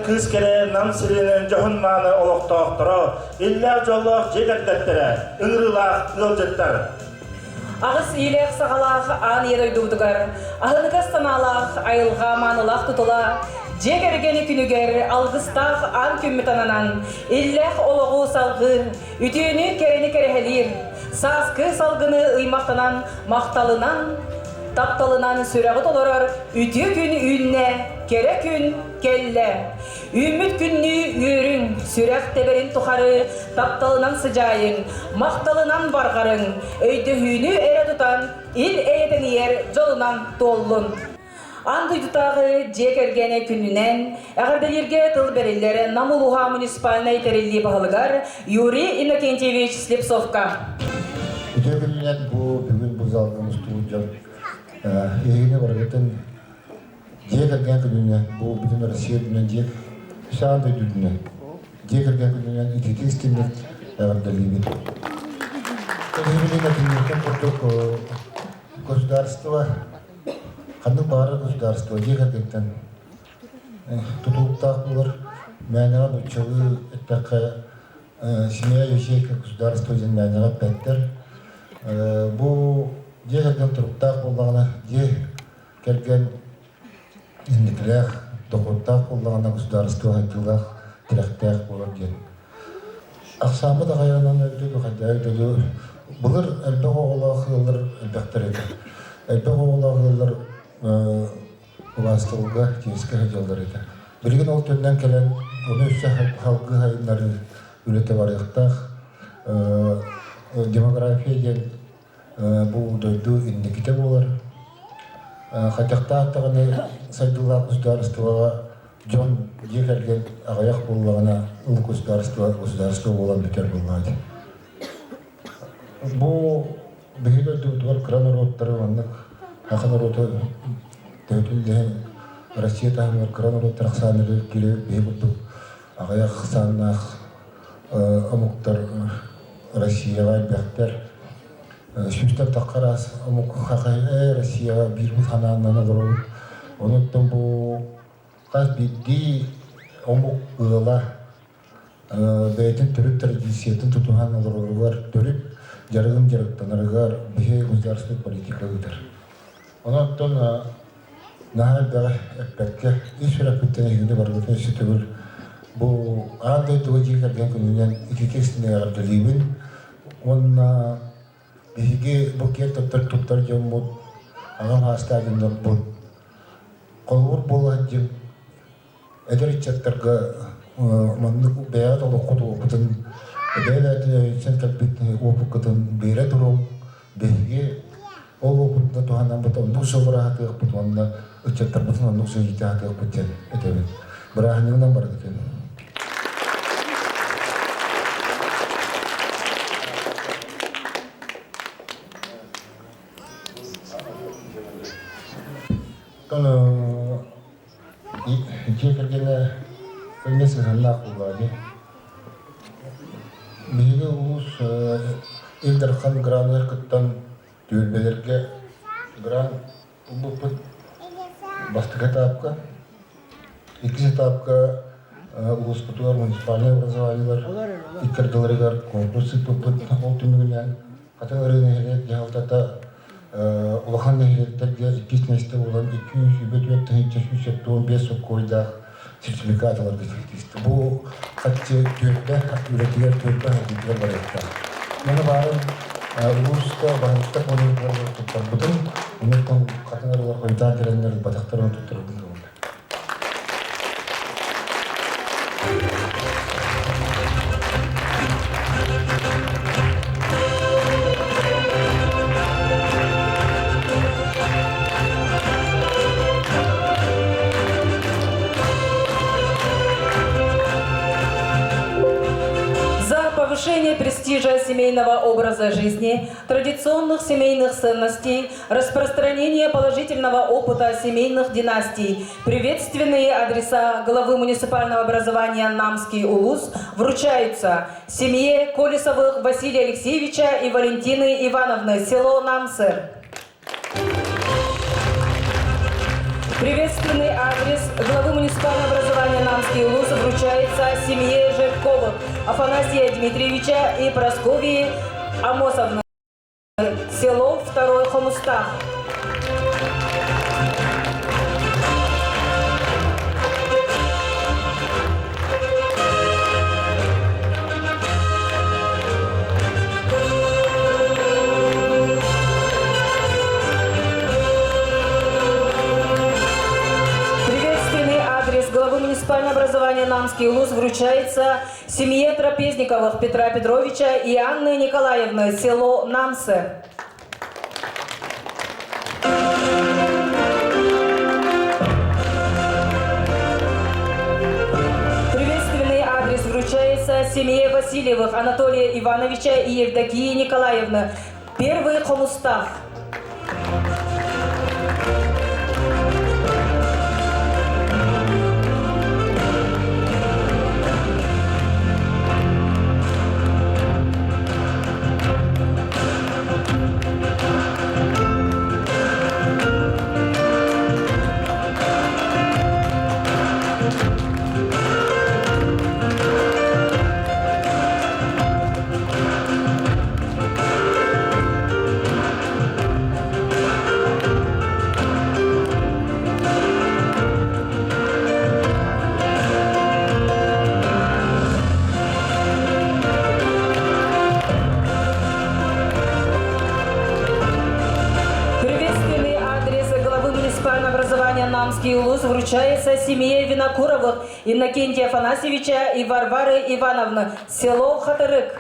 кыыс кэрэ Нам сирин дьоһун-мааны олохтоохторо, иллээх-дьоллоох дьиэ кэргэттэрэ, ыҥырыылаах ыалдьыттар. Аҕыс иилээх-саҕалаах аан ийэ дойдубутугар аһыныгас санаалаах айылҕа маанылаах тутула дьиэ кэргэни күнүгэр алгыстаах аан күммүт ананан иллээх олоҕу салҕыыр, үтүөнү кэрэни кэрэһэлиир, сааскы салгыны ыймахтанан махталынан, тапталынан сүрэҕи толорор үтүө күн үүннэ, кэрэ күн кэллэ. Үүммүт күннүү үөрүҥ, сүрэх тэбэрин тухары тапталынан сыдьаайыҥ, махталынан барҕарыҥ, өйдөһүүнү эрэ тутан ил эйэтэнийэр дьолунан туоллун. Аан дойдутааҕы дьиэ кэргэнэ күнүнэн эҕэрдэлииргэ тыл бэриллэр Нам улууһа муниципальнай тэриллии баһылыгар Юрий Иннокентьевич Слепцовка. Үтүө күнүнэн бу бүгүн бу залга мустубут дьон эһигини барыгытын Дьиэ кэргэн күнүнэн, бу бүтүн Россия үрдүнэн дьиэ саан дойду үрдүнэн дьиэ кэргэн күнүнэн ититии истиҥник эҕэрдэлиибин. Эһигини этиниэхтэн курдук государство ханнык баҕарар государство дьиэ кэргэнтэн тутулуктаах буолар. Мээнэҕэ нууччалыы эттэххэ семья ячейка государства диэн мээнэҕэ эппэттэр. Бу дьиэ кэргэн туруктаах буоллаҕына дьиэ Кэргэн инникилээх, дохуоттаах буоллаҕына государство сайдыылаах, тирэхтээх буолар диэн. Ахсааммыт аҕыйаҕынан эбитэ дуу, хайдах эбитэ дуу, былыр элбэх оҕолоох ыаллар элбэхтэр этэ. Элбэх оҕолоох ыаллар убаастабылга, чиэскэ сылдьаллар этэ. Билигин ол төннөн кэлэн, ону өссө салгыы сайыннарыы үлэтэ барыахтаах. Демография диэн Бу дойду инникитэ буолар. Хайдахтаах даҕаны сайдыылаах государствоҕа дьон дьиэ кэргэн аҕыйах буоллаҕына, ыл государство государство буолан бүтэр буоллаҕа дии. Бу биһиги дойдубутугар кыра норуоттары маннык саха норуота төһөтүн да иһин Россия таһымыгар кыра норуоттар ахсааннара киирэ биһи курдук аҕыйах ахсааннаах омуктар Россияҕа элбэхтэр. Сүүстэн тахха араас омук Россияҕа биир санааннан олоробут. Онуттан бу хас биирдии омук ыала бэйэтин төрүт традициятын тутуһан олороругар, төрүт дьарыгын дьарыктанарыгар биһи государственный политика ыытар. Онон наһаа элбэҕи эппэккэ, ис сүрэхпиттэн эһигини барыгытын өссө төгүл бу аан дойдуга дьиэ кэргэн күнүнэн ититик истиҥник эҕэрдэлиибин уонна биһиги бу киэр туттар туттар дьоммут, аҕам саастаах дьоннорбут холобур буола сылдьыҥ, эдэр ыччаттарга маннык бэйэҕит олоххут уопутун бэйэ-бэйэтин кэлбит уопуккутун биэрэ туруҥ, биһиги ол уопутун туһанаммыт оннук сылбыраһатыахпыт уонна ыччаттарбытын оннук сылдьытаатыахпыт диэн этэбин. Бырааһынньыгынан барыгытын. Дьиэ кэргэнэ эмиэ сыһыаннаах буоллаҕа дии. Биһиги улуус Ил Дархан граныгар кыттан түөлбэлэргэ грант ылбыппыт бастакы этапка. Иккис этапка улууспутугар муниципальнай образованиелар икки ардыларыгар конкурс ыыппыппыт. Ол түмүгүнэн Хатыҥ Арыы нэһилиэк дьаһалтата улахан нэһилиэктэргэ иккис миэстэ буолан 224 175 соккуойдаах сертификат ыларга ситистэ. Бу харчы түөлбэ үлэтигэр түөлбэ сайдыытыгар барыахтаах. Маны баарын улууска баһылыктар болуотугар туттарбытым. Онуттан Хатыҥ Арыылар хойутаан кэлэннэр ылбатахтарын туттарбытым буолла. За повышение престижа семейного образа жизни, традиционных семейных ценностей, распространение положительного опыта семейных династий. Приветственные адреса главы муниципального образования Намский Улус вручаются семье Колесовых Василия Алексеевича и Валентины Ивановны, село Намсы. Приветственный адрес главы муниципального образования Намский улус вручается семье Жирковых Афанасия Дмитриевича и Прасковьи Амосовны. Село Второй Хомустах. Приветственный адрес главы муниципального образования Намский улус вручается семье Трапезниковых Петра Петровича и Анны Николаевны, село Намсы. Приветственный адрес вручается семье Васильевых Анатолия Ивановича и Евдокии Николаевны. Первый Хомустах. Приветственный адрес главы муниципального образования Намский улус вручается семье Винокуровых Иннокентия Афанасьевича и Варвары Ивановны, село Хатырык.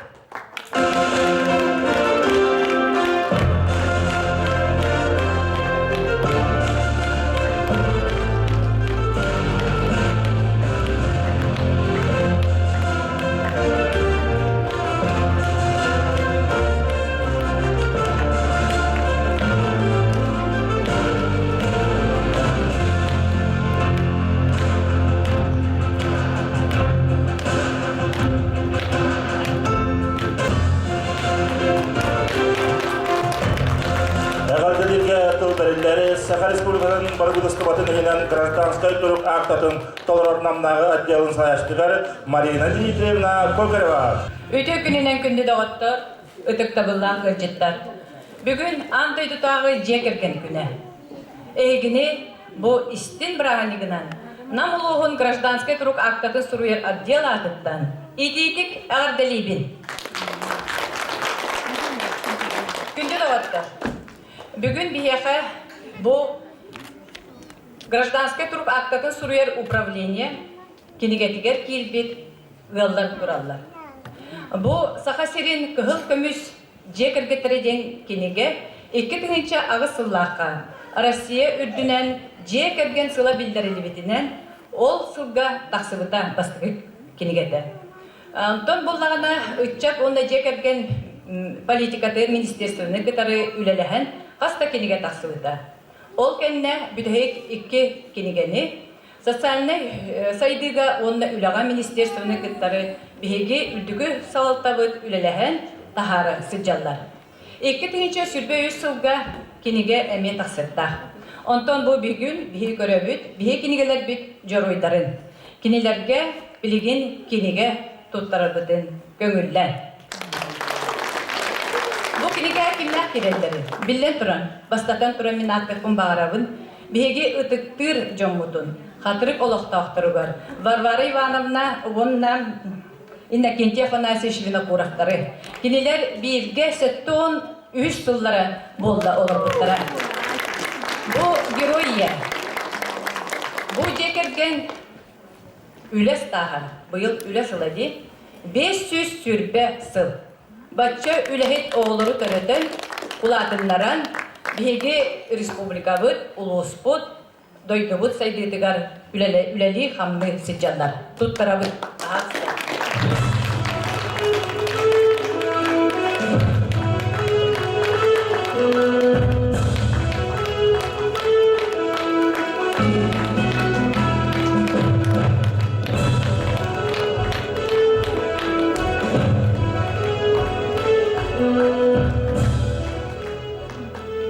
Эҕэрдэлииргэ тыл бэриллэри Саха Республикатын Бырабыыталыстыбатын иһинэн гражданскай турук аактатын толорор Намнааҕы отделын салайааччытыгар Марина Дмитриевна Кокарева. Үтүө күнүнэн күндү доҕоттор, ытыктабыллаах ыалдьыттар. Бүгүн аан дойдутааҕы дьиэ кэргэн күнэ. Эһигини бу истин бырааһынньыгынан Нам улууһун гражданскай турук аактатын суруйар отдел аатыттан итиитик эҕэрдэлиибин. Күндү доҕоттор, бүгүн биһиэхэ бу гражданскай турук аактатын суруйар управление кинигэтигэр киирбит ыаллар тураллар. Бу Саха сирин кыһыл көмүс Дьиэ кэргэттэрэ диэн кинигэ 2008 сыллаахха Россия үрдүнэн дьиэ кэргэн сыла биллэриллибитинэн ол сылга тахсыбыта бастакы кинигэтэ. Онтон буллаҕына ыччат уонна дьиэ кэргэн политикатын министерствоны кытары үлэлэһэн хас да кинигэ тахсыбыта. Ол кэннэ бүтэһик икки кинигэни Социальнай сайдыыга уонна үлэҕэ министерствоны кыттары биһиги үрдүкү салалтабыт үлэлэһэн таһаара сылдьаллар. 2023 сылга кинигэ эмиэ тахсыахтаах. Онтон бу бүгүн биһиги көрөбүт, биһиги кинигэлэрбит дьоруойдарын. Кинилэргэ билигин кинигэ туттарарбытын көҥүллэн. Бу кинигэ кимнээх кирэллэрий? Биллэн туран, бастатан туран мин ааттыахпын баҕарабын. Биһиги ытыктыыр дьоммутун Хатырык олохтоохторугар Варвара Ивановна уонна Иннокентий Афанасьевич Винокуровтары. Кинилэр бииргэ 73 сыллара буолла олорбуттара. Бу герой ийэ. Бу дьиэ кэргэн үлэ ыстааһа, быйыл үлэ сыла дии, 520 сыл. Бачча үлэһит оҕолору төрөтөн, улаатыннаран, биһиги республикабыт, улууспут, дойдубут сайдыытыгар үлэлии-хамныы сылдьаллар. Туттарабыт.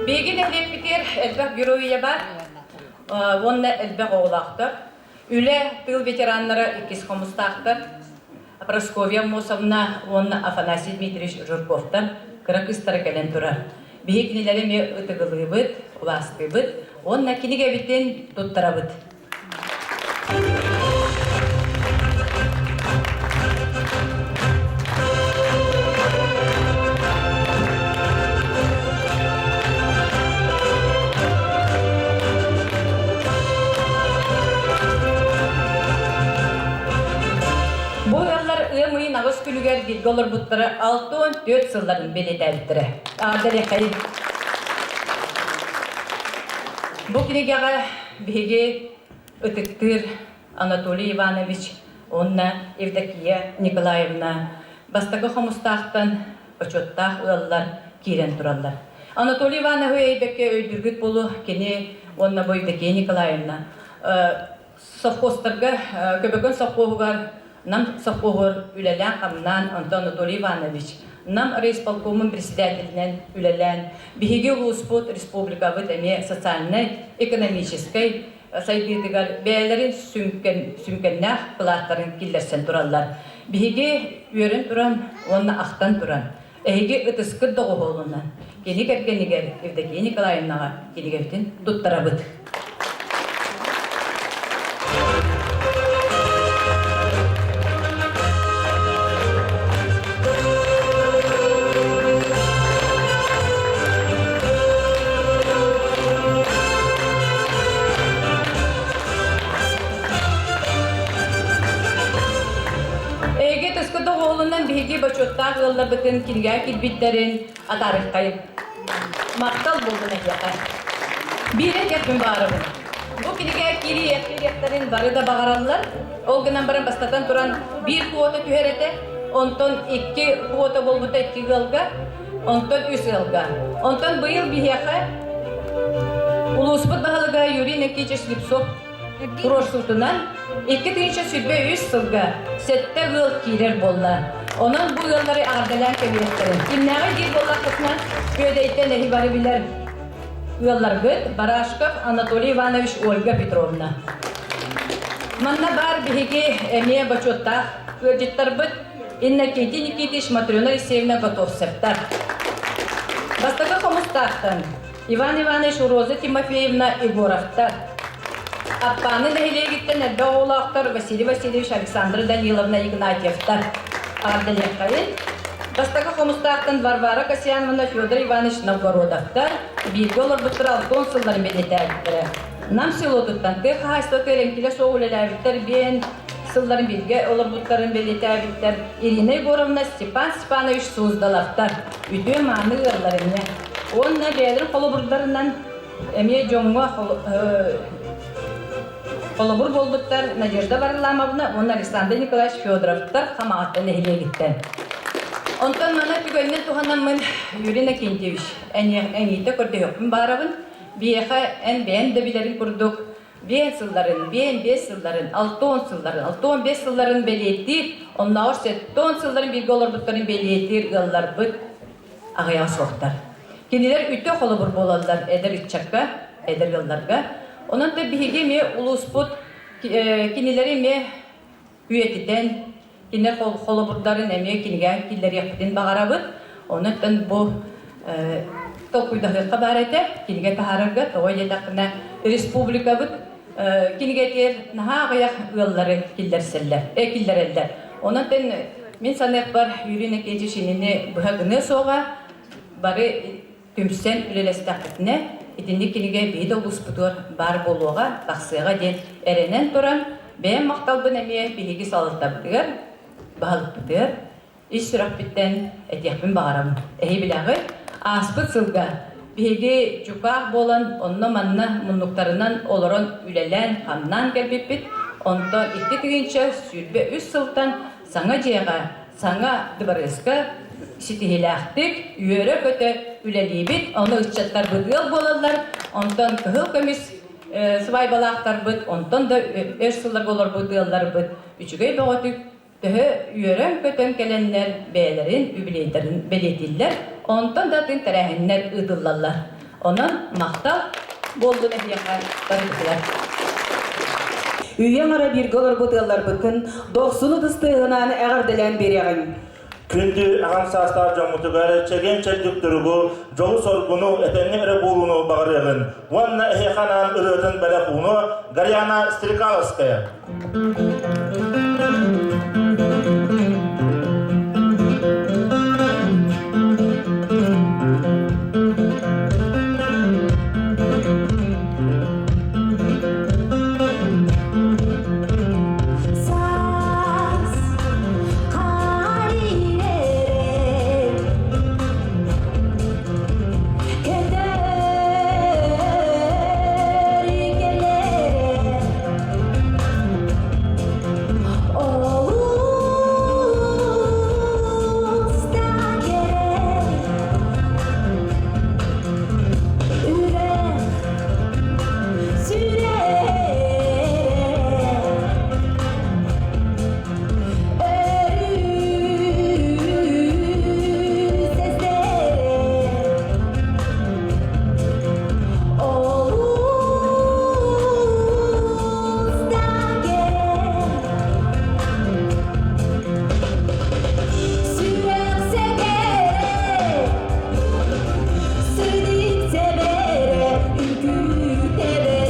Биһиги нэһилиэкпитигэр элбэх герой бар. уонна элбэх оҕолоохтор. Үлэ, тыыл ветераннара иккис хомустаахтар. Прасковья Аммосовна уонна Афанасий Дмитриевич Жирковтар кыра кыыстара кэлэн турар. Биһи кинилэри эмиэ ытыгылыыбыт, убаастыыбыт уонна кинигэбитин туттарабыт. Бу ыаллар ыам ыйын аҕыс күнүгэр бииргэ олорбуттара 64 сылларын бэлиэтээбиттэрэ. Аардариэххэйин. Бу кинигэҕэ биһиги ытыктыыр Анатолий Иванович уонна Евдокия Николаевна бастакы хомустаахтан бочуоттаах ыаллар киирэн тураллар. Анатолий Ивановы өйбөккө өйдүүргүт буолуо, кини уонна бу Евдокия Николаевна совхозтарга Көбөкөн совхоһугар Нам совхоһугар үлэлээн-хамнаан, онтон Анатолий Иванович Нам райисполкомун председателинэн үлэлээн, биһиги улууспут, республикабыт эмиэ социальнай, экономическай сайдыытыгар бэйэлэрин сүҥкэннээх кылааттарын киллэрсэн тураллар. Биһиги үөрэн туран уонна ахтан туран, эһиги ытыскыт доҕуһуолунан кини кэргэнигэр Евдокия Николаевнаҕа кинигэбитин туттарабыт. Эйгэ төскө доҕуһуолунан биһиги бочуоттаах ыалларбытын кинигэ кирбиттэрин атаарыаххайын. Махтал буоллун эһиэхэ. Биирэ кэрбин баарабын. Бу кинигэ киириэхтэрин бары да баҕараллар. Ол гынан баран бастатан туран биир квота түһэр этэ, онтон икки квота буолбута икки ыалга, онтон үс ыалга. Онтон быйыл биһиэхэ улууспут баһылыга Юрий Никитич Слепцов туруорсуутунан 2023 сылга сэттэ ыал киирэр буолла. Онон бу ыаллары эҕэрдэлээн кэбиһиэхтэрин. Кимнээҕи диир буоллахпытына, Күөдэйтэн эһи бары билэр ыалларгыт Барашков Анатолий Иванович Ольга Петровна. Манна баар биһиги эмиэ бочуоттаах ыалдьыттарбыт Иннокентий Никитич, Матрена Алексеевна Готовцевтар. Бастакы хомустаахтан Иван Иванович Роза Тимофеевна Егоровтар. Аппааны нэһилиэгиттэн элбэх оҕолоохтор Василий Васильевич Александра Даниловна Игнатьевтар. Ардалиаххайын. Бастакы хомустаахтан Варвара Касьяновна Федор Иванович Новгородовтар бииргэ олорбуттара алтон сылларын бэлиэтээбиттэрэ. Нам селотуттан тыа хаһаайыстыбатыгар эҥкилэ суох үлэлээбиттэр биэн сылларын бииргэ олорбуттарын бэлиэтээбиттэр Ирина Егоровна Степан Степанович Суздаловтар үтүө-мааны ыаллар эмиэ. Уонна бэйэлэрин холобурдарынан эмиэ дьоҥҥо холобур буолбуттар Надежда Варламовна уонна Александр Николаевич Федоровтар Хамаҕатта нэһилиэгиттэн. Онтон маны түгэнинэн туһанаммын Юрий Иннокентьевич эҥиитэ көрдөһүөхпүн баарабын. Биһиэхэ эн бэйэн да билэрин курдук биэн сылларын, биэн биэс сылларын, 60 сылларын, 65 сылларын бэлиэтиир, оннооҕор 70 сылларын бииргэ олорбуттарын бэлиэтиир ыалларбыт аҕыйаҕа суохтар. Кинилэр үтүө холобур буолаллар эдэр ыччакка, эдэр ыалларга. Онон да биһиги эмиэ улууспут кинилэри эмиэ үйэтитэн, кинилэр холобурдарын эмиэ кинигэ киллэриэхпитин баҕарабыт. Онон бу толкуйдаһыахха баар этэ, кинигэ таһаарарга, тоҕо диэтэххинэ, республикабыт кинигэтигэр наһаа аҕыйах ыаллары киллэрсэллэр, киллэрэллэр. Онон мин саныахпар Юрий Иннокентьевич инини быһа гыныа суоҕа, бары түмсэн үлэлэстэхпитинэ, итинник кинигэ биһи да улууспутугар баар буолуоҕа, тахсыаҕа диэн эрэнэн туран, бэйэм махталбын эмиэ биһиги салалтабытыгар, баһылыкпытыгар ис сүрэхпиттэн этиэхпин баҕарабын. Эһи билэҕит, ааспыт сылга биһиги дьукаах буолан онно-манна муннуктарынан олорон үлэлээн-хамнаан кэлбиппит. Онтон 2023 сылтан саҥа дьиэҕэ, саҥа дыбарыаска ситиһиилээхтик үөрэ-көтө үлэлиибит. Ону ыччаттарбыт ыал буолаллар. Онтон кыһыл көмүс сыбаайбалаахтарбыт, онтон да өр сылларга олорбут ыалларбыт үчүгэй бөҕөтүк төһө үөрэн-көтөн кэлэннэр бэйэлэрин үбүлүөйдэрин бэлиэтииллэр, онтон да атын тэрээһиннэр ыытыллаллар. Онон махтал. буоллун эһиэхэ барытыгар. Үйэ аҥара бииргэ олорбут ыалларбытын дохсун ытыс тыаһынан эҕэрдэлээн биэриэҕиҥ. Күндү аҕам саастаах дьоммутугар чэгиэн-чэбдик туругу, дьолу-соргуну, этэҥҥэ эрэ буолууну баҕарыаҕын уонна эһиэхэ анаан ырыатын бэлэх ууну Гарьяна Стрекаловская. Саас хаар иһэрэ Көтөр кэлэрэ Олус да кэрэ Үрэх сүрэрэ Өрүү сэстэрэ Олус да кэрэ Сүрэх сэгэрэ Сырдык сэбэрэ Үҥкүү тэбэрэ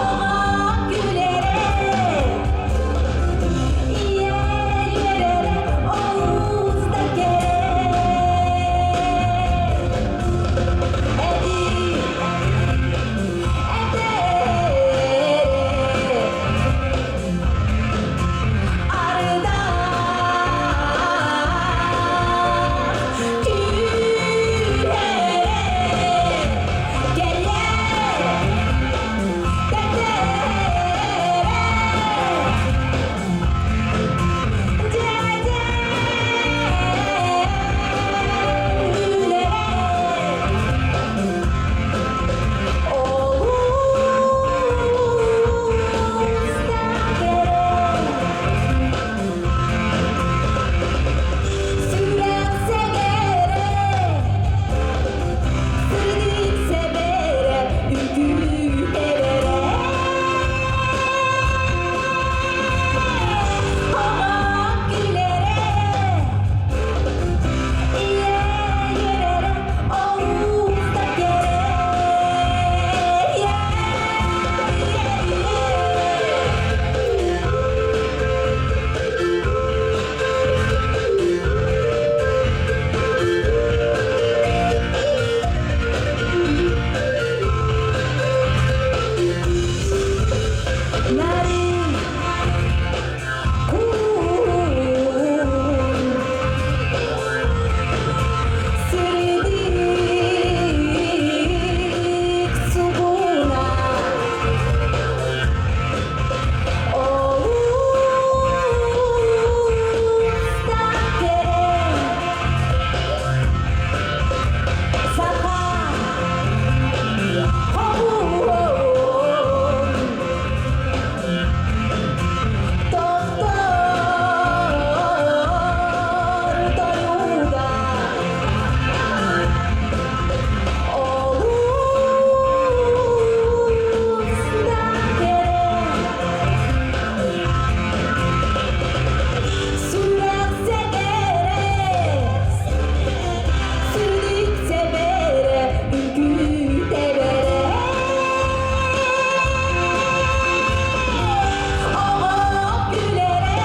Оҕо күлэрэ Ийэ үөрэрэ Олус да кэрэ Эдии этэрэ Арыдаах түүрэрэ кэлэр тэтэрэ дьэдьэн үлэрэ Олус да кэрэ Сүрэх сэгэрэ, сырдык сэбэрэ, үҥкүү тэбэрэ. Оҕо күлэрэ, ийэ үөрэрэ, олус да кэрэ. Нарын куун Сырдык сугуна Олус да кэрэ Саха хоһуун Тохтор тойуга Олус да кэрэ Сүрэх сэгэрэ Сырдык сэбэрэ Үҥкүү тэбэрэ Оҕо күлэрэ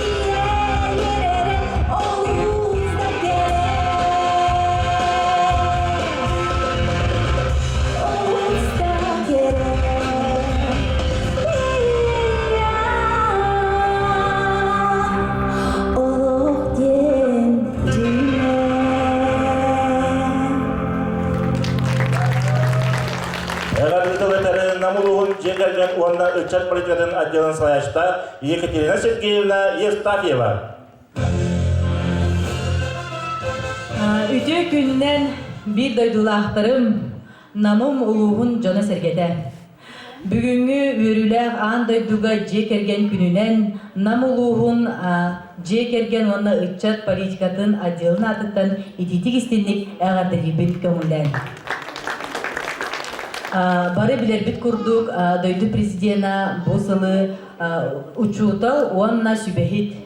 Ийэ үөрэрэ Олус да кэрэ Олус да кэрэ Олох диэн дьиҥэ Эҕэрдэ тыл этэрин Нам улууһун дьиэ кэргэн уонна ыччат политикатын отделын салайааччыта Екатерина Сергеевна Евстафьева. Үтүө күнүнэн биир дойдулаахтарым, Намым улууһун дьоно-сэргэтэ. Бүгүҥҥү үөрүүлээх аан дойдуга дьиэ кэргэн күнүнэн Нам улууһун дьиэ кэргэн уонна ыччат политикатын отделын аатыттан итиитик истинник эҕэрдэлиибит көҥүллээн. Бары билэрбит курдук, дойду президена бу сылы учуутал уонна сүбэһит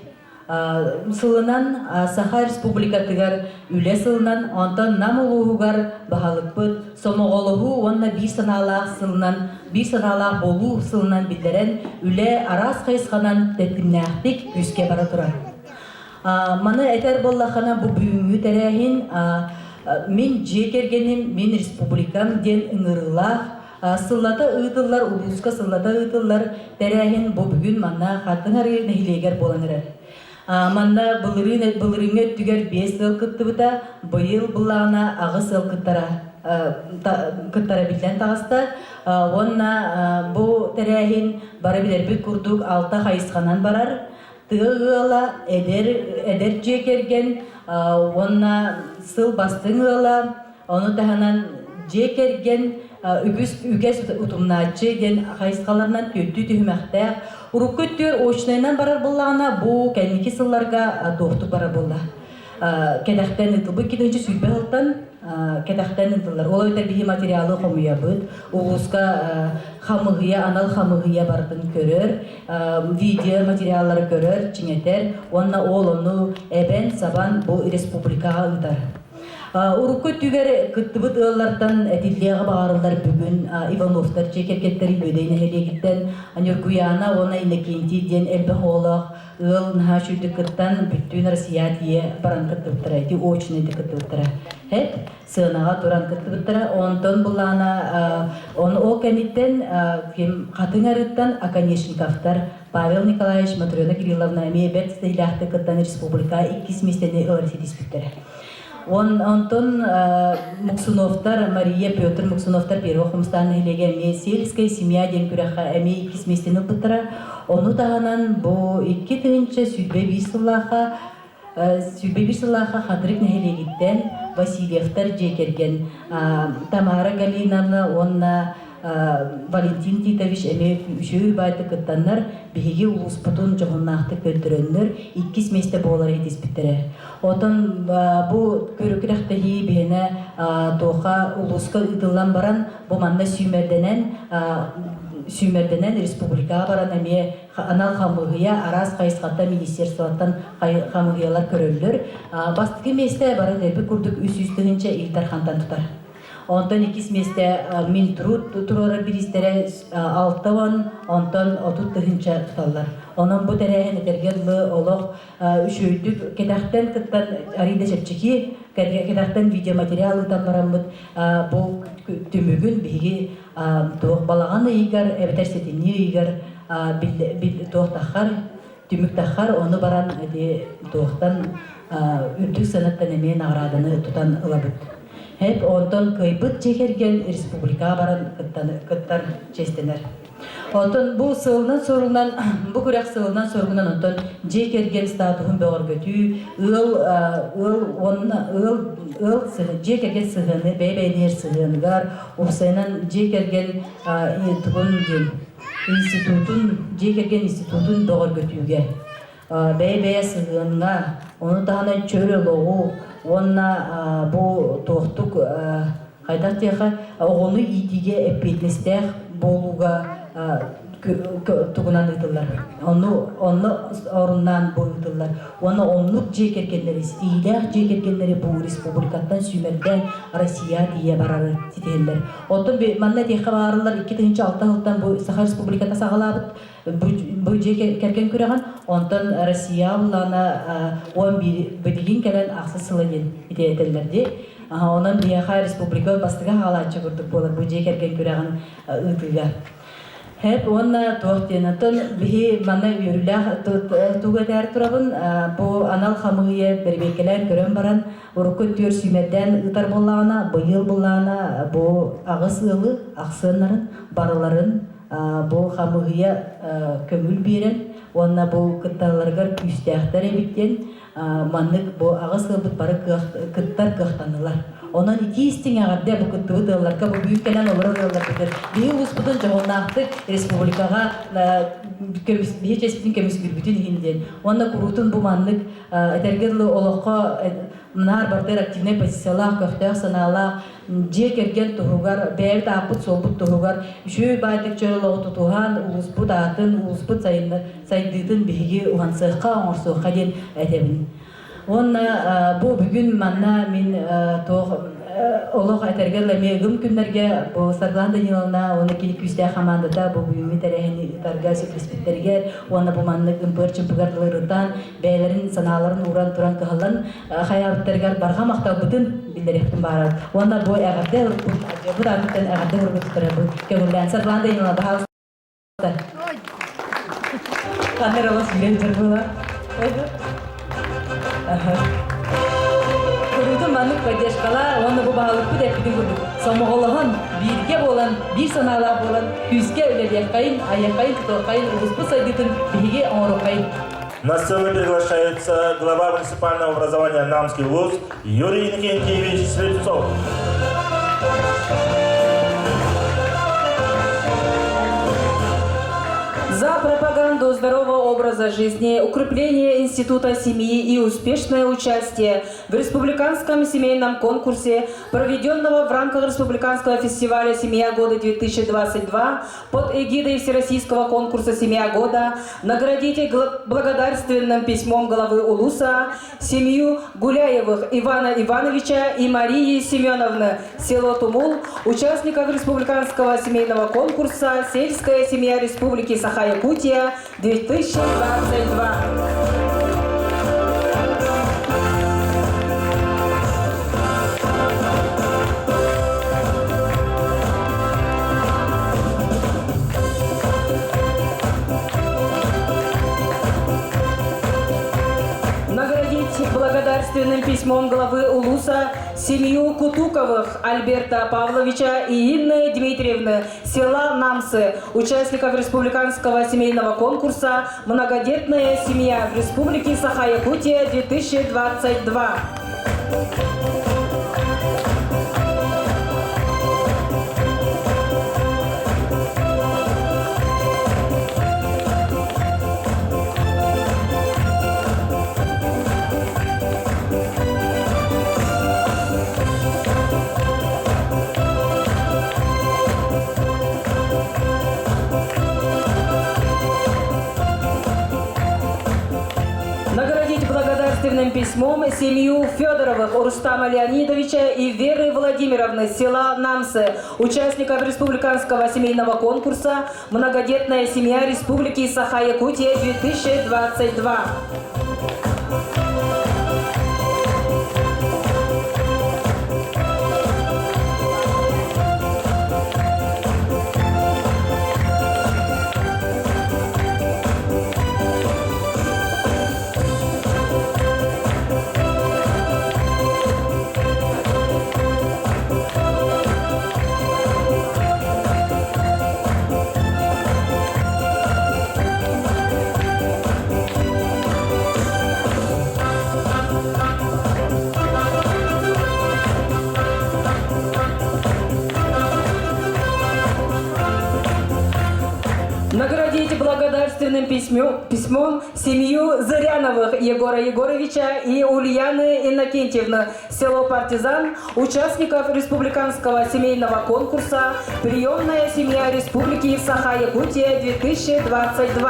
сылынан Саха Республикатыгар үлэ сылынан, онтон Нам улууһугар баһылыкпыт сомоҕолоһуу уонна биир санаалаах сылынан, биир санаалаах буолуу сылынан биллэрэн, үлэ араас хайысханан тэтимнээхтик күүскэ бара турар. Маны этэр буоллаххына, бу бүгүҥҥү тэрээһин мин дьиэ кэргэним, мин республикам диэн ыҥырыылаах Сыллата ыытыллар улууска сыллата ыытыллар тэрээһин бу бүгүн манна Хатыҥ Арыы нэһилиэгэр буолан эрэр. Манна былырыын былырыыҥҥы өттүгэр 5 сыл кыттыбыта, быйыл былаана 8 сыл кыттара кыттара биллэн таҕыста. Уонна бу тэрээһин бары билэрбит курдук алта хайысханан барар. Тыа ыала, эдэр эдэр дьиэ кэргэн уонна сыл бастыҥ ыала, Ону таһынан дьиэ кэргэн үгүс үгэс утумнааччы диэн хайысхаларынан түөртүү түһүмэхтээх. Урукку өттүгэр очнайынан барар буоллаҕына, бу кэнники сылларга туохтук барар буолла. Кэтэхтэн ыытылбыт 220 сылтан кэтэхтэн ыытыллар. Ол эбэтэр биһи материалы хомуйабыт, улууска хамыһыйа, анал хамыһыйа барытын көрөр, видео материаллары көрөр, чиҥэтэр уонна ол ону эбэн-сабан бу республикаҕа ыытар. Урукку өттүгэр кыттыбыт ыаллартан этиллиэҕи баҕарыллар бүгүн Ивановтар дьиэ кэргэттэрин Үөдэй нэһилиэгиттэн Ньургуйаана уонна Иннокентий диэн элбэх оҕолоох ыал наһаа үчүгдүк кыттан бүттүүн Россия тиийэ баран кыттыбыттара, ити очнайдык кыттыбыттара. Эт сыанаҕа туран кыттыбыттара. Онтон былаана он ол кэнниттэн ким Хатыҥ Арыттан Оконешниковтар Павел Николаевич, Матрена Кирилловна эмиэ бэрт ситиһиилээхтик кыттан республика иккис миэстэни ылар ситиспиттэрэ. Он, онтон Муксуновтар, Мария, Петр Муксуновтар Первый Хомустаан нэһилиэгэ эмиэ «Сельская семья» диэн күрэххэ эмиэ иккис миэстэни ылбыттара. Ону таһынан бу 2021 сыллаахха 21 сыллаахха Хатырык нэһилиэгиттэн Васильевтар дьиэ кэргэн Тамара Галиновна уонна Валентин Титович эмиэ үчүгэй баайдык кыттаннар, биһиги улууспутун дьоһуннаахтык көрдөрөннөр, иккис миэстэ буолар иһитиспиттэрэ. Отон бу күрэхтэһии биһиэнэ туоха улууска ыытыллан баран, бу манна сүүмэрдэнэн сүүмэрдэнэн республикаҕа баран эмиэ анал хамыыһыйа араас хайысхаттан министерствоттан хамыыһыйалар көрөллөр. Бастакы миэстэ бары нэрби курдук 300 тыһыынча Ил Дархантан тутар. Онтон иккис миэстэ Минтруд туруорар бириистэрэ 60, онтон 30 тыһыынча туталлар. Онон бу тэрээһин этэргэ дылы олох үчүгэйдик кэтэхтэн кыттан арыйда чэпчэки, кэтэхтэн видеоматериал ыытан бараммыт бу түмүгүн биһиги туох балаҕан ыйыгар эбэтэр сэтинньи ыйыгар туох таххар түмүк таххар ону баран ити туохтан үрдүк сыанаттан эмиэ наҕарааданы тутан ылабыт. Хэп онтон кыайбыт дьиэ кэргэн республикаҕа баран кыттар чиэстэнэр. Оттон бу сыалынан-соругунан, бу күрэх сыалынан-соругунан онтон дьиэ кэргэн статуһун бөҕөргөтүү, ыал ыал уонна ыал ыал дьиэ кэргэн сыһыаны бэйэ-бэйэлэһэр сыһыаныгар, уопсайынан дьиэ кэргэн тугун диэн институтун, дьиэ кэргэн институтун бөҕөргөтүүгэ бэйэ-бэйэ сыһыаҥҥа, ону таһынан чөл олоҕу уонна бу туохтук хайдах диэхэ оҕону иитиигэ эппиэтинэстээх буолууга тугунан ыытыллар. Ону онно оруннаан бу ыытыллар. Уонна оннук дьиэ кэргэннэри, ситиһиилээх дьиэ кэргэннэри бу республикаттан сүүмэрдээн Россия тиийэ барары ситиһэллэр. Оттон манна этиэххэ баарылар 2006 сылтан бу Саха Республиката саҕалаабыт бу дьиэ кэргэн күрэҕин, онтон Россия буллаҕына 11 билигин кэлэн ахсыс сыла диэн ити этэллэр дии. Онон биһиэхэ республика бастакы хаалааччы курдук буолар бу дьиэ кэргэн күрэҕин ыытыыга. Хэп уонна туох диэн оттон биһи манна үөрүүлээх тугу этээр турабын бу анал хамыыһыйа бэрэбиэркэлээн көрөн баран урукку өттүгэр сүүмэрдээн ыытар буоллаҕына быйыл буллаҕына бу аҕыс ыалы ахсыаннарын барыларын бу хамыыһыйа көҥүл биэрэн уонна бу кытталларыгар күүстээхтэр эбит диэн маннык бу аҕыс ыалбыт бары кыах, кыттар кыахтаннылар. Онон итии истиҥ эҕэрдэ бу кыттыбыт ыалларга, бу бүгүн кэлэн олорор ыалларбытыгар биһи улууспутун дьоһуннаахтык республикаҕа биһи чэспитин көмүскүүрбүтүн иһин диэн. Уонна куруутун бу маннык этэргэ дылы олоххо наар бардыр активнай позициялаах, көхтөөх санаалаах, дьиэ кэргэн туһугар, бэйэбит ааппыт-суолбут туһугар үчүгэй баайдык чөл олоҕу тутуһан, улууспут аатын, улууспут сайдыытын биһиги уһансыахха, оҥорсуохха диэн этэбин. Уонна бу бүгүн манна мин туох олох этэргэ эмиэ ыгым күннэргэ бу Саргылан Даниловна уонна кини күүстээх хамаандата бу бүгүҥҥү тэрээһини ыытарга сөбүлэспиттэригэр уонна бу маннык ымпыар-чымпыгар дылы бэйэлэрин санааларын ууран туран кыһаллан хайаабыттарыгар барҕа махталбытын биллэриэхпин баарар. Уонна бу эҕэрдэ бу аатыттан эҕэрдэ урбуттара бу көҥүллээн Саргылан Даниловна баһаалыста. Камералас билэр буола. Куруутун маннык поддержкалаа уонна бу баһылыкпыт эппитин курдук сомоҕолоһон, бииргэ буолан, биир санаалаах буолан күүскэ үлэлиэххэйин, айыаххайын, тутуоххайын, улууспут сайдыытын биһиги оҥоруоххайын. На сцену приглашается глава муниципального образования Намский вуз Юрий Иннокентьевич Слепцов. За пропаганду здорового образа жизни, укрепление института семьи и успешное участие в республиканском семейном конкурсе, проведенного в рамках Республиканского фестиваля «Семья года-2022» под эгидой Всероссийского конкурса «Семья года», наградите благодарственным письмом главы Улуса семью Гуляевых Ивана Ивановича и Марии Семеновны, село Тумул, участников республиканского семейного конкурса «Сельская семья Республики Саха-Якутия-2022». Наградить благодарственным письмом главы Улуса семью Кутуковых Альберта Павловича и Инны Дмитриевны села Намсы, участников республиканского семейного конкурса «Многодетная семья в Республике Саха-Якутия-2022». Наградить благодарственным письмом семью Федоровых Рустама Леонидовича и Веры Владимировны села Намсы, участников республиканского семейного конкурса «Многодетная семья Республики Саха-Якутия-2022». Наградить благодарственным письмом семью Зыряновых Егора Егоровича и Ульяны Иннокентьевны, село Партизан, участников республиканского семейного конкурса «Приемная семья Республики Саха-Якутия-2022».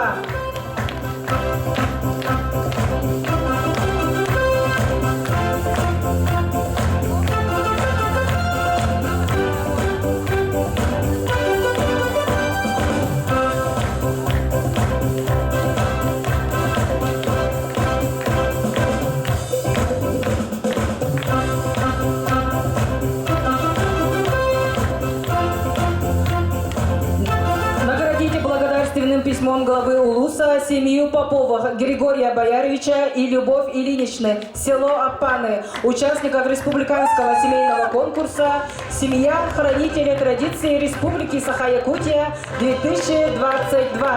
Наградите благодарственным письмом главы Улуса семью Поповых Григория Бояровича и Любовь Ильиничны, село Апаны, участников республиканского семейного конкурса «Семья хранителя традиций Республики Саха-Якутия-2022».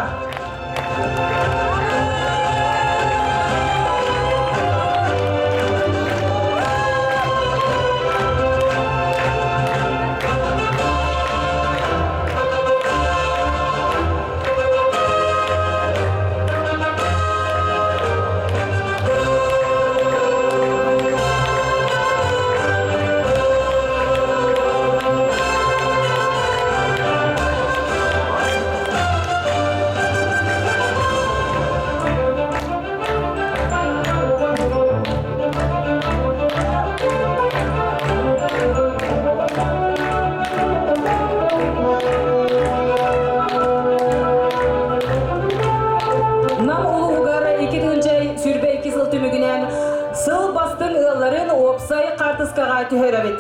Хаартыскаҕа түһэрэбит.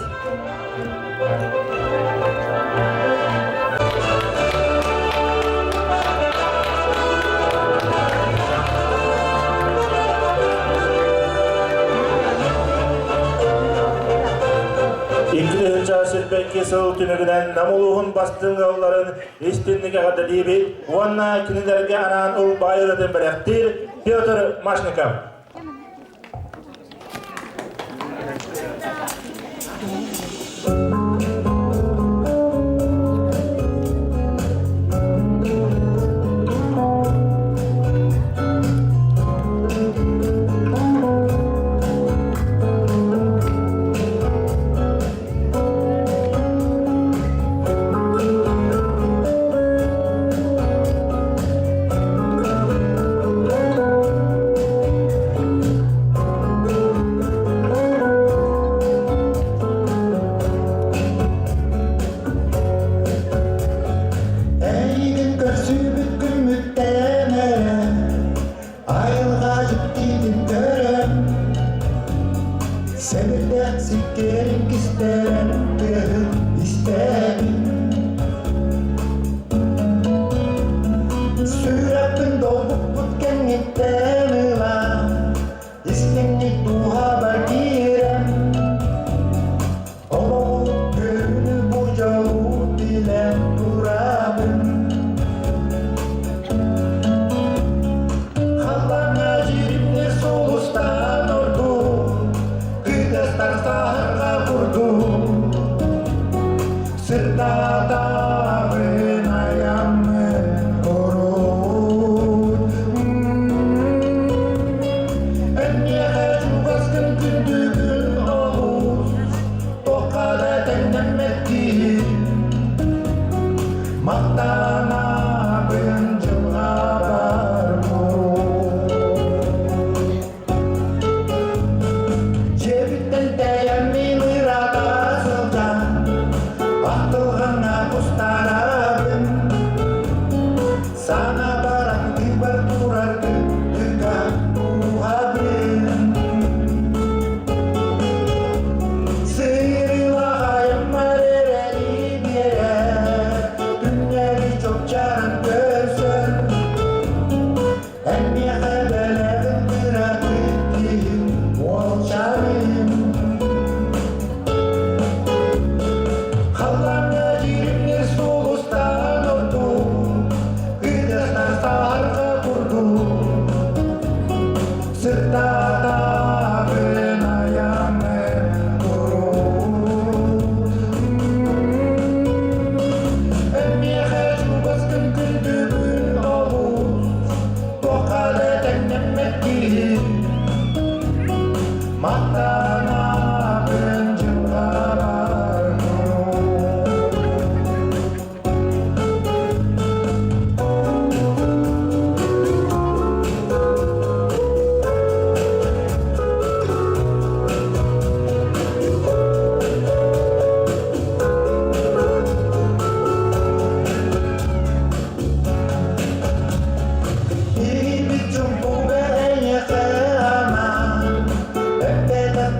Икки сирбэкки сыл түмүгүнэн Нам улууһун бастыҥ ыалларын истинник эҕэрдэлиибит уонна кинилэргэ анаан ылбаай ырыатын бэлэхтиир Петр Машников. Эйигин көрсүбүт күммүттэн эрэ айылҕа дьиктитин көрөн сэбирдэх сиккиэрин кистэрэн тыаһын истэбин сүрэхпин долгуппут кэнниттэн ыла истиҥник дууһабар киирэн олоҕу көрүүнү бу дьолу билэн турабын Халлааҥҥа дьиримнир сулустан ордук, кытастар саһарҕа курдук, сырдатабын айаммын урут. Эн миэхэ чугаскын күндүгүн олус, туохха да тэҥнэммэт киһи. Махтанабын дьылҕабар куруук. Дьиэбиттэн тэйэммин ыраата сылдьан, ахтылҕаҥҥа кустарабын. Сана баран тыыбар турар тыга дууһабын. Сыырылаҕайыммар эрэли биэрэр, күннэри чопчааран көрсөн, эн миэхэ бэлэҕин кыратык киһим уолчаным. Халлааҥҥа дьиримнир сулустан ордук, кытастар саһарҕа курдук, сырдатабын айаммын куруук. Эн миэхэ чугаскын күндүгүн олус, туохха да тэҥнэммэт киһи. Махтанабын дьылҕабар куруук. Иһийбит чуҥкуга эйиэхэ анаан, эппэтэх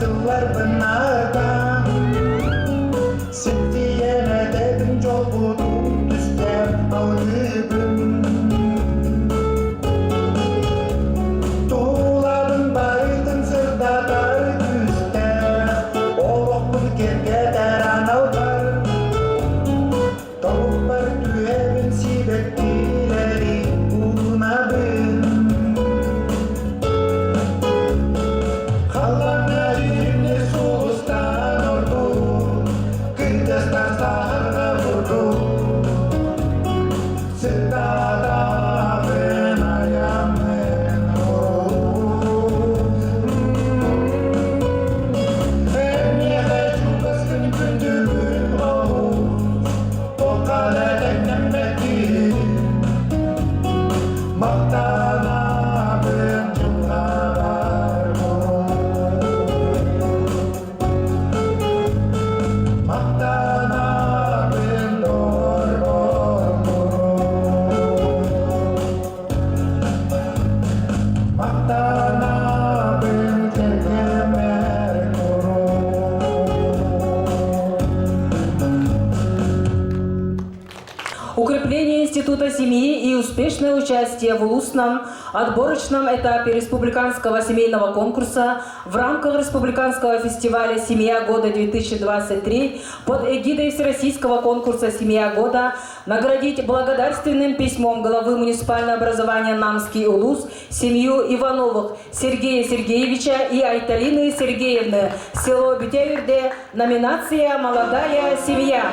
Института семьи и успешное участие в улусном отборочном этапе республиканского семейного конкурса в рамках республиканского фестиваля «Семья года-2023» под эгидой Всероссийского конкурса «Семья года» наградить благодарственным письмом главы муниципального образования Намский Улус семью Ивановых Сергея Сергеевича и Айталины Сергеевны, село Бютеюрде, номинация «Молодая семья».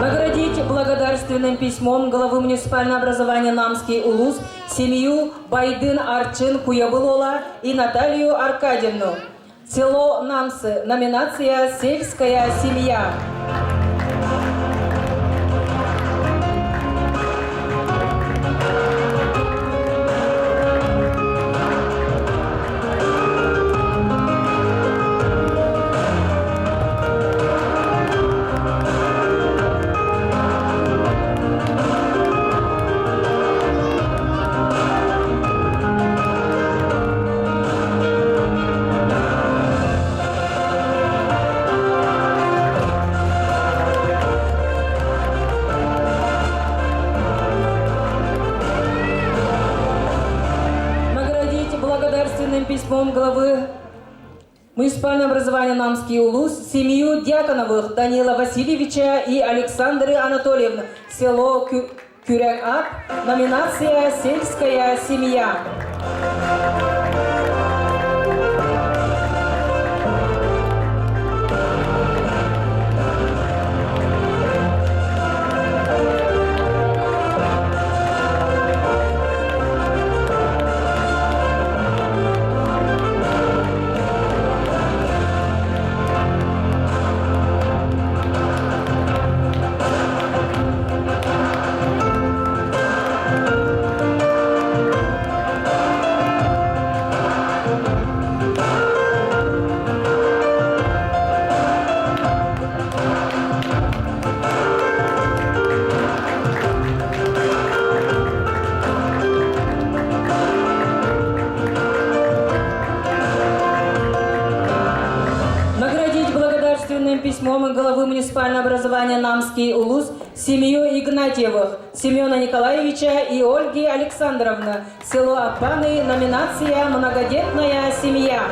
Наградить благодарственным письмом главы муниципального образования Намский Улус семью Байдын Арчин Куябылола и Наталью Аркадьевну. Село Намсы. Номинация «Сельская семья». Наградить благодарственным письмом главы муниципального образования Намский Улус семью Дьяконовых Данила Васильевича и Александры Анатольевны, село Кюряк-Ап, номинация «Сельская семья». Наградить благодарственным письмом главы муниципального образования Намский Улус семью Игнатьевых Семена Николаевича и Ольги Александровны, село Апаны, номинация «Многодетная семья».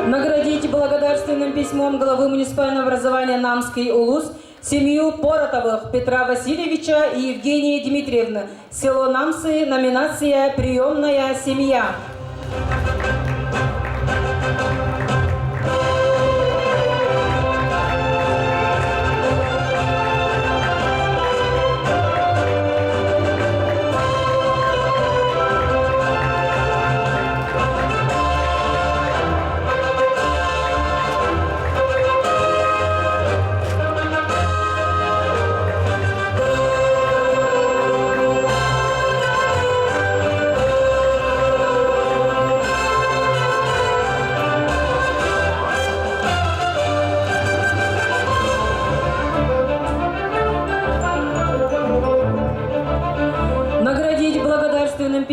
Наградить благодарственным письмом главы муниципального образования Намский Улус семью Поротовых Петра Васильевича и Евгении Дмитриевны. Село Намсы, номинация «Приемная семья».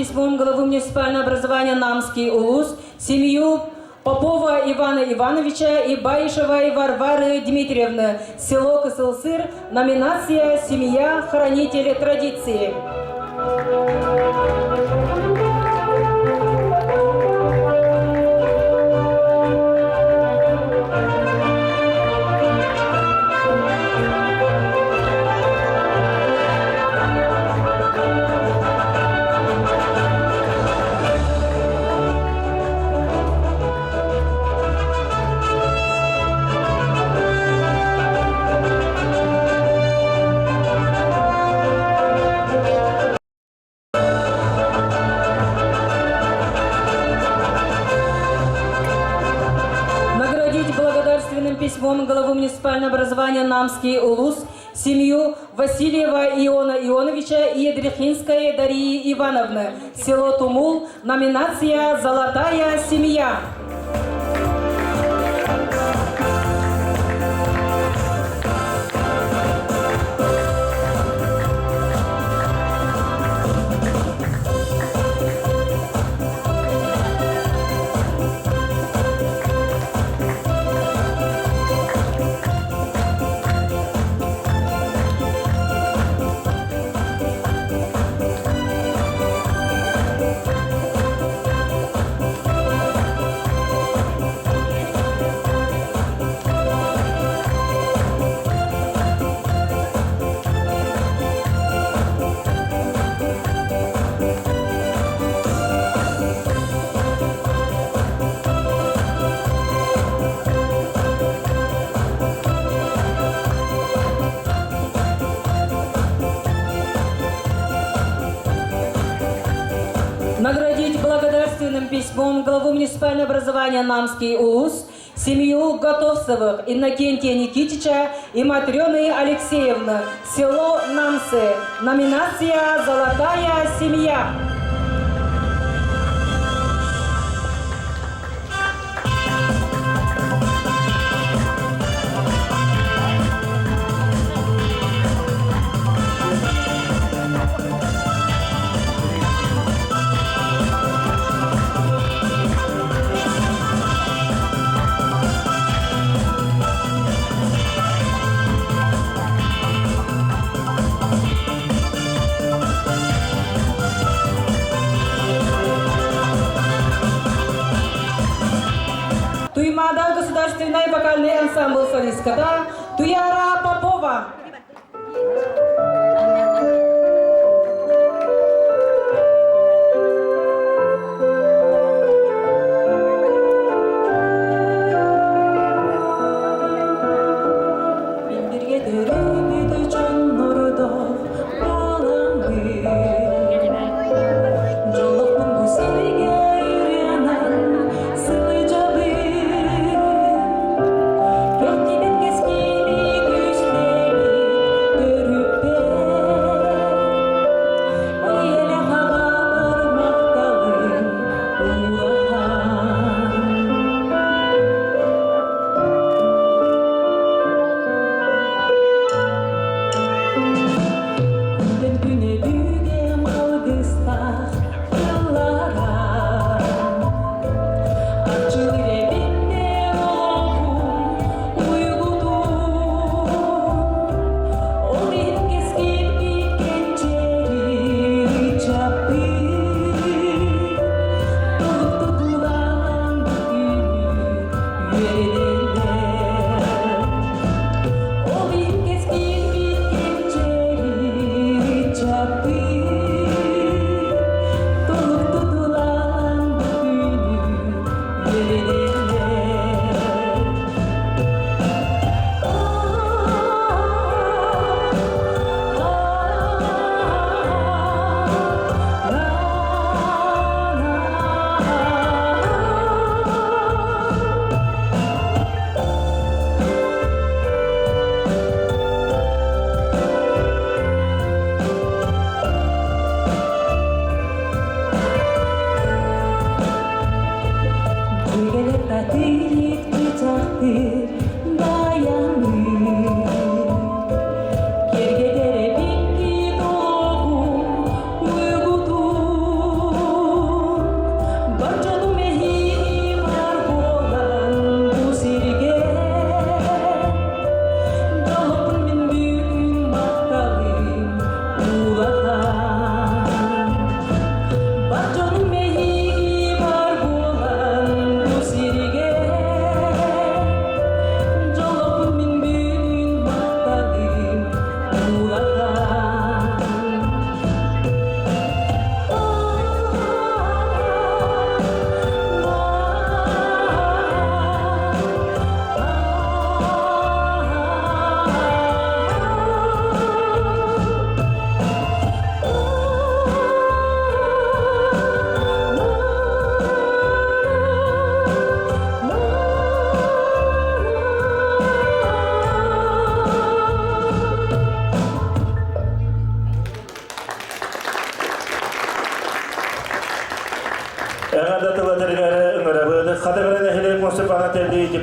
письмом главы муниципального образования Намский улус семью Попова Ивана Ивановича и Баишевой Варвары Дмитриевны, село Кысылсыр, номинация «Семья. Хранители традиции». Наградить благодарственным письмом главу муниципального образования Намский Улус семью Васильева Иона Ионовича и Едрихинской Дарьи Ивановны. Село Тумул, номинация «Золотая семья». Наградить благодарственным письмом главу муниципального образования Намский Улус семью Готовцевых Иннокентия Никитича и Матрены Алексеевны, село Намсы, номинация «Золотая семья». Туймаада государственный вокальный ансамбль солистката Туяра Попова. Билбирге төрөбүт дьоннордоох буоламмын Дьоллоохпун бу сиргэ ырыанан сылдьабын Кэхтибэт кэскили түстээбит төрүппэр Эйэлээх аҕабар махталым улахан Күнтэн күнэ бүгэм алгыстаах тыллара Арчылыр эбиннэ олоҕум уйгутун Ол иһин кэскилбит кэнчээри ыччаппыт Толук тутулаан бу күнү үөрэнэллэр Ол иһин кэскилбит кэнчээри ыччаппыт Толук тутулаан бу күнү үөрэнэллэр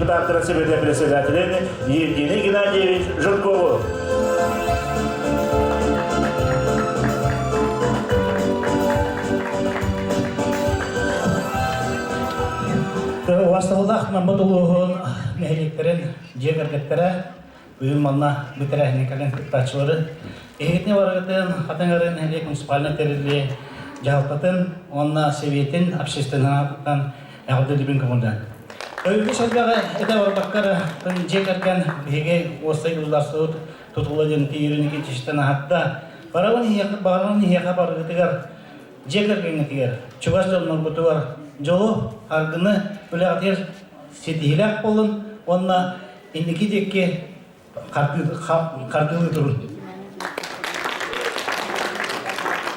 депутаттарын Советын председателин Евгений Геннадьевич Жиркову. Убастабыллаах Наммат улууһун нэһилиэктэрин дьиэ кэргэттэрэ быйыл манна бу тэрээһиҥҥэ кэлэн кыттааччылары эһигитини барыгытын Хатыҥ-Арыы нэһилиэк муниципальнай тэриллии дьаһалтатын уонна сэбиэтин общественноһыттан эҕэрдэлиибин көҥүллээн. Өйгө элбэҕи этэ барбакка эрэ дьиэ кэргэн биһиги уоссай государствобыт тутула диэн Юрий Никитичтэн аһатта. Барабын иһиэхэ, барабын иһиэхэ барыгытыгар дьиэ кэргэҥҥитигэр, чугас дьонноргутугар дьолу, аргыны үлэҕитигэр ситиһиилээх буолун уонна инники диэки хардыылыы турун.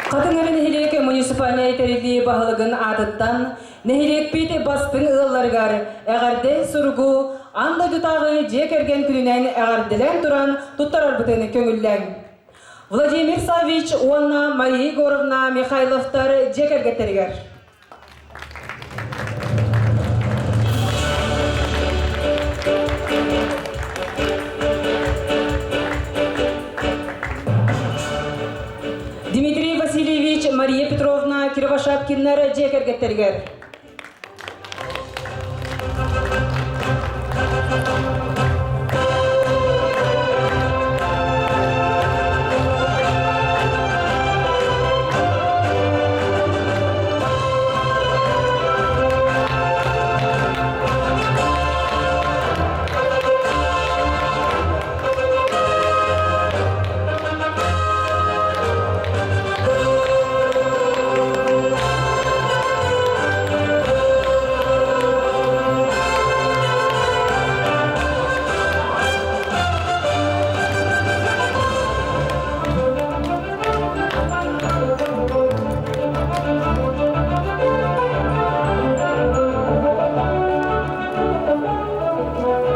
Хатыҥ Эрэ нэһилиэк муниципальнай тэриллии баһылыгын аатыттан нэһилиэкпит бастыҥ ыалларыгар эҕэрдэ суругу аан дойдутааҕы дьиэ кэргэн күнүнэн эҕэрдэлээн туран туттарарбытын көҥүллээҥ. Владимир Саввич уонна Мария Егоровна Михайловтар дьиэ кэргэттэригэр. Дмитрий Васильевич, Мария Петровна Кривошапкиннар дьиэ кэргэттэригэр.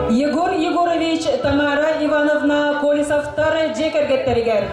Егор Егорович, Тамара Ивановна Колесовтар дьиэ кэргэттэригэр.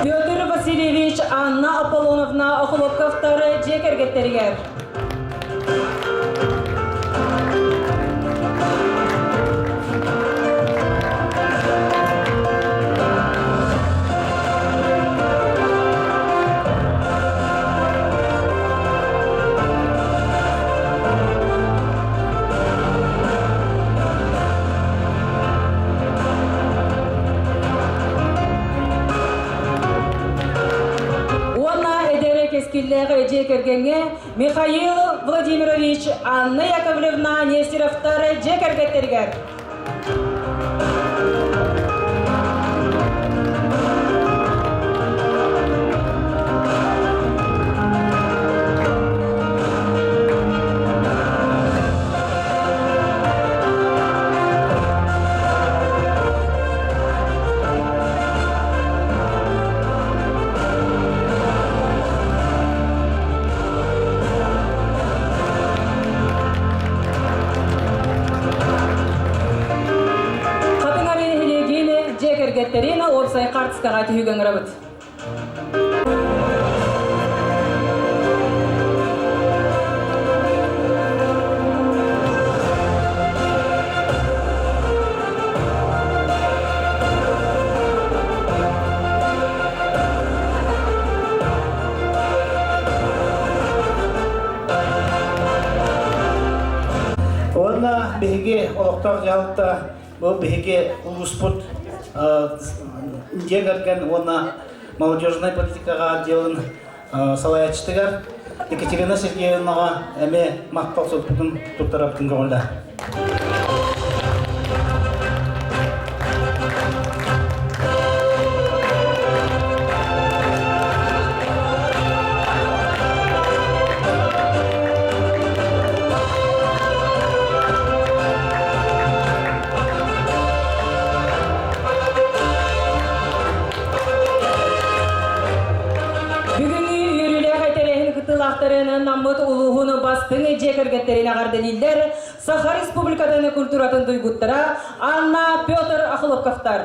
Петр Васильевич, Анна Аполлоновна Охлопковтар дьиэ кэргэттэригэр. Уонна эдэр кэскиллээх дьиэ кэргэҥҥэ Михаил Владимирович, Анна Яковлевна Нестеровтар дьиэ кэргэттэригэр. Хатыҥ Арыы нэһилиэгин дьиэ кэргэттэрин уопсай хаартыскаҕа түһүүгэ ыҥырабыт. Уонна биһиги олохтоох дьаһалта бу биһиги улууспут дьиэ кэргэн уонна молодежнай политикаҕа отделын салайааччытыгар Екатерина Сергеевнаҕа эмиэ махтал сурукпутун туттарабытын көҕүлээ. кыттыылаахтарын Наммыт улууһун бастыҥ дьиэ кэргэттэрин эҕэрдэлииллэр Саха Республикатын культуратын туйгуттара Анна Петр Охлопковтар.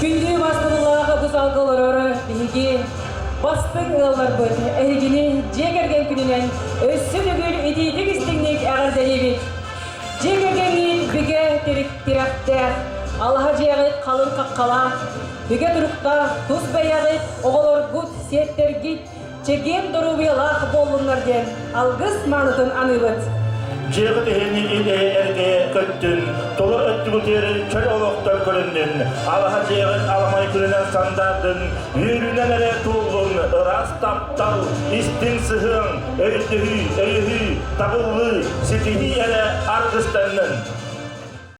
Күндү бастыбылаах бу залга олорор биһиги бастыҥ ыалларбыт эһигини дьиэ кэргэн күнүнэн өссө төгүл итиитик истиҥник эҕэрдэлиибит. Дьиэ кэргэҥҥит бигэ тирэхтээх, алаһа дьиэҕит халыҥ хаххалаах, бигэ туруктаах, тус бэйэҕит, оҕолоргут, сиэттэргит чэгиэн доруобуйалаах буоллуннар диэн алгыс маанытын аныыбыт. Дьиэҕит иһини ил-эйэ эргэ көттүн, толо өттүгүтүөр чөл олохтор көрүннүн, алаһа дьиэҕит аламай күнүнэн сандаардын, үөрүүнэн эрэ туоллун, ыраас таптал, истиҥ сыһыан, өйдөһүү, өйөһүү, табыллыы, ситиһии эрэ аргыстаннын.